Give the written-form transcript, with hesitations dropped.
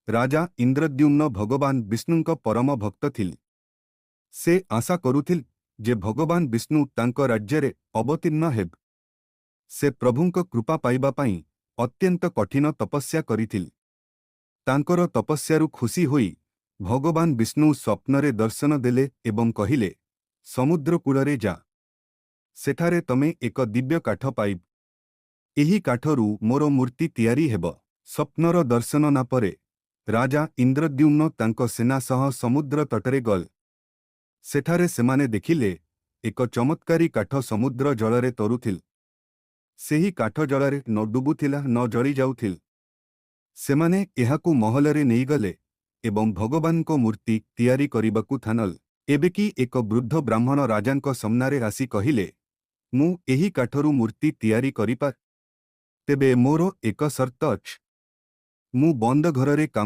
ରାଜା ଇନ୍ଦ୍ରଦ୍ୟୁମ୍ନ ଭଗବାନ ବିଷ୍ଣୁଙ୍କ ପରମ ଭକ୍ତ ଥିଲେ। ସେ ଆଶା କରୁଥିଲେ ଯେ ଭଗବାନ ବିଷ୍ଣୁ ତାଙ୍କ ରାଜ୍ୟରେ ଅବତୀର୍ଣ୍ଣ ହେବେ। ସେ ପ୍ରଭୁଙ୍କ କୃପା ପାଇବା ପାଇଁ ଅତ୍ୟନ୍ତ କଠିନ ତପସ୍ୟା କରିଥିଲେ। ତାଙ୍କର ତପସ୍ୟାରୁ ଖୁସି ହୋଇ ଭଗବାନ ବିଷ୍ଣୁ ସ୍ୱପ୍ନରେ ଦର୍ଶନ ଦେଲେ ଏବଂ କହିଲେ, ସମୁଦ୍ର କୂଳରେ ଯା। ସେଠାରେ ତମେ ଏକ ଦିବ୍ୟ କାଠ ପାଇବ। ଏହି କାଠରୁ ମୋର ମୂର୍ତ୍ତି ତିଆରି ହେବ। ସ୍ୱପ୍ନର ଦର୍ଶନ ନା ପରେ ରାଜା ଇନ୍ଦ୍ରଦ୍ୟୁମ୍ନ ତାଙ୍କ ସେନା ସହ ସମୁଦ୍ର ତଟରେ ଗଲେ। ସେଠାରେ ସେମାନେ ଦେଖିଲେ, ଏକ ଚମତ୍କାରୀ କାଠ ସମୁଦ୍ର ଜଳରେ ତରୁଥିଲା। ସେହି କାଠ ଜଳରେ ନ ଡୁବୁଥିଲା, ନ ଜଳି ଯାଉଥିଲା। ସେମାନେ ଏହାକୁ ମହଲରେ ନେଇଗଲେ ଏବଂ ଭଗବାନଙ୍କ ମୂର୍ତ୍ତି ତିଆରି କରିବାକୁ ଠାଣିଲେ। ଏବେ କି ଏକ ବୃଦ୍ଧ ବ୍ରାହ୍ମଣ ରାଜାଙ୍କ ସାମ୍ନାରେ ଆସି କହିଲେ, ମୁଁ ଏହି କାଠରୁ ମୂର୍ତ୍ତି ତିଆରି କରିପାରେ। ତେବେ ମୋର ଏକ ସର୍ତ୍ତ ଅଛି। ମୁଁ ବନ୍ଦ ଘରରେ କାମ